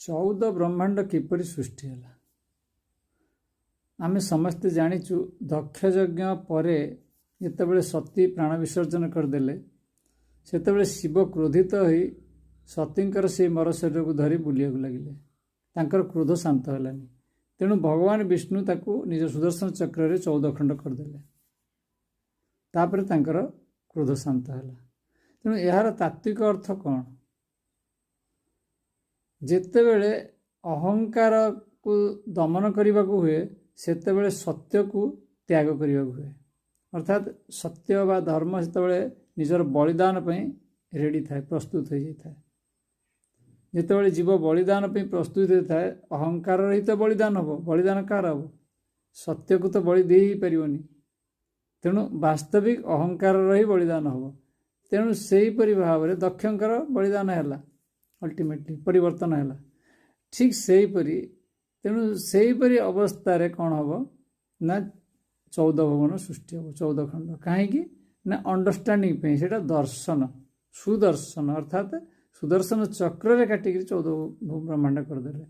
14 ବ୍ରହ୍ମାଣ୍ଡ କିପରି ସୃଷ୍ଟି ହେଲା? ଆମେ ସମସ୍ତେ ଜାଣିଛୁ, ଦକ୍ଷ ଯଜ୍ଞ ପରେ ଯେତେବେଳେ ସତୀ ପ୍ରାଣ ବିସର୍ଜନ କରିଦେଲେ, ସେତେବେଳେ ଶିବ କ୍ରୋଧିତ ହୋଇ ସତୀଙ୍କର ସେଇ ମର ଶରୀରକୁ ଧରି ବୁଲିବାକୁ ଲାଗିଲେ। ତାଙ୍କର କ୍ରୋଧ ଶାନ୍ତ ହେଲାନି। ତେଣୁ ଭଗବାନ ବିଷ୍ଣୁ ତାକୁ ନିଜ ସୁଦର୍ଶନ ଚକ୍ରରେ 14 ଖଣ୍ଡ କରିଦେଲେ। ତାପରେ ତାଙ୍କର କ୍ରୋଧ ଶାନ୍ତ ହେଲା। ତେଣୁ ଏହାର ତାତ୍ତ୍ୱିକ ଅର୍ଥ କ'ଣ? ଯେତେବେଳେ ଅହଙ୍କାରକୁ ଦମନ କରିବାକୁ ହୁଏ, ସେତେବେଳେ ସତ୍ୟକୁ ତ୍ୟାଗ କରିବାକୁ ହୁଏ। ଅର୍ଥାତ୍ ସତ୍ୟ ବା ଧର୍ମ ସେତେବେଳେ ନିଜର ବଳିଦାନ ପାଇଁ ରେଡ଼ି ଥାଏ, ପ୍ରସ୍ତୁତ ହୋଇଯାଇଥାଏ। ଯେତେବେଳେ ଜୀବ ବଳିଦାନ ପାଇଁ ପ୍ରସ୍ତୁତ ହୋଇଥାଏ, ଅହଙ୍କାର ରହିତ ବଳିଦାନ ହେବ। ବଳିଦାନ କାହାର ହେବ? ସତ୍ୟକୁ ତ ବଳି ଦେଇ ହେଇପାରିବନି। ତେଣୁ ବାସ୍ତବିକ ଅହଙ୍କାର ରହି ବଳିଦାନ ହେବ। ତେଣୁ ସେହିପରି ଭାବରେ ଦକ୍ଷଙ୍କର ବଳିଦାନ ହେଲା, ଅଲ୍ଟିମେଟଲି ପରିବର୍ତ୍ତନ ହେଲା ଠିକ୍ ସେହିପରି। ତେଣୁ ସେହିପରି ଅବସ୍ଥାରେ କ'ଣ ହେବ ନା 14 ଭୁବନ ସୃଷ୍ଟି ହେବ, 14 ଖଣ୍ଡ। କାହିଁକି ନା ଅଣ୍ଡରଷ୍ଟାଣ୍ଡିଂ ପାଇଁ। ସେଇଟା ଦର୍ଶନ, ସୁଦର୍ଶନ, ଅର୍ଥାତ୍ ସୁଦର୍ଶନ ଚକ୍ରରେ କାଟିକିରି 14 ବ୍ରହ୍ମାଣ୍ଡ କରିଦେଲେ।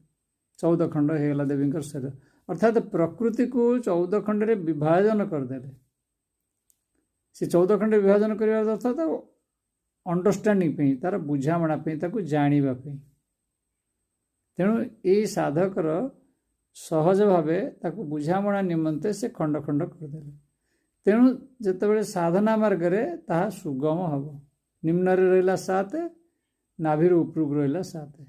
14 ଖଣ୍ଡ ହେଇଗଲା ଦେବୀଙ୍କର ଶରୀର। ଅର୍ଥାତ୍ ପ୍ରକୃତିକୁ 14 ଖଣ୍ଡରେ ବିଭାଜନ କରିଦେଲେ। ସେ 14 ଖଣ୍ଡରେ ବିଭାଜନ କରିବାର ଅର୍ଥାତ୍ ଅଣ୍ଡରଷ୍ଟାଣ୍ଡିଂ ପାଇଁ, ତାର ବୁଝାମଣା ପାଇଁ, ତାକୁ ଜାଣିବା ପାଇଁ। ତେଣୁ ଏଇ ସାଧକର ସହଜ ଭାବେ ତାକୁ ବୁଝାମଣା ନିମନ୍ତେ ସେ ଖଣ୍ଡ ଖଣ୍ଡ କରିଦେଲେ। ତେଣୁ ଯେତେବେଳେ ସାଧନା ମାର୍ଗରେ ତାହା ସୁଗମ ହେବ। ନିମ୍ନରେ ରହିଲା 7, ନାଭିରୁ ଉପରକୁ ରହିଲା 7।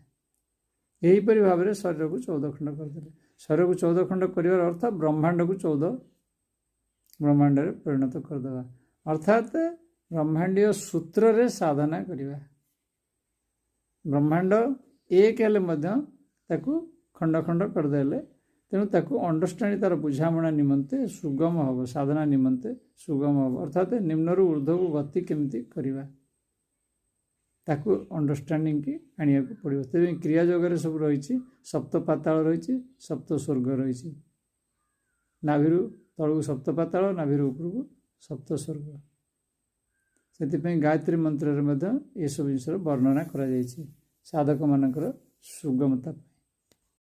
ଏହିପରି ଭାବରେ ଶରୀରକୁ 14 ଖଣ୍ଡ କରିଦେଲେ। ଶରୀରକୁ 14 ଖଣ୍ଡ କରିବାର ଅର୍ଥ ବ୍ରହ୍ମାଣ୍ଡକୁ 14 ବ୍ରହ୍ମାଣ୍ଡରେ ପରିଣତ କରିଦେବା, ଅର୍ଥାତ୍ ବ୍ରହ୍ମାଣ୍ଡୀୟ ସୂତ୍ରରେ ସାଧନା କରିବା। ବ୍ରହ୍ମାଣ୍ଡ ଏକ ହେଲେ ମଧ୍ୟ ତାକୁ ଖଣ୍ଡ ଖଣ୍ଡ କରିଦେଲେ। ତେଣୁ ତାକୁ ଅଣ୍ଡରଷ୍ଟାଣ୍ଡିଂ, ତାର ବୁଝାମଣା ନିମନ୍ତେ ସୁଗମ ହେବ, ସାଧନା ନିମନ୍ତେ ସୁଗମ ହେବ। ଅର୍ଥାତ୍ ନିମ୍ନରୁ ଉର୍ଦ୍ଧ୍ୱକୁ ଗତି କେମିତି କରିବା, ତାକୁ ଅଣ୍ଡରଷ୍ଟାଣ୍ଡିଂକି ଆଣିବାକୁ ପଡ଼ିବ। ତେବେ କ୍ରିୟା ଯୋଗରେ ସବୁ ରହିଛି। ସପ୍ତ ପାତାଳ ରହିଛି, ସପ୍ତ ସ୍ୱର୍ଗ ରହିଛି। ନାଭିରୁ ତଳକୁ ସପ୍ତ ପାତାଳ, ନାଭିରୁ ଉପରକୁ ସପ୍ତ ସ୍ୱର୍ଗ। ସେଥିପାଇଁ ଗାୟତ୍ରୀ ମନ୍ତ୍ରରେ ମଧ୍ୟ ଏସବୁ ଜିନିଷର ବର୍ଣ୍ଣନା କରାଯାଇଛି ସାଧକମାନଙ୍କର ସୁଗମତା ପାଇଁ।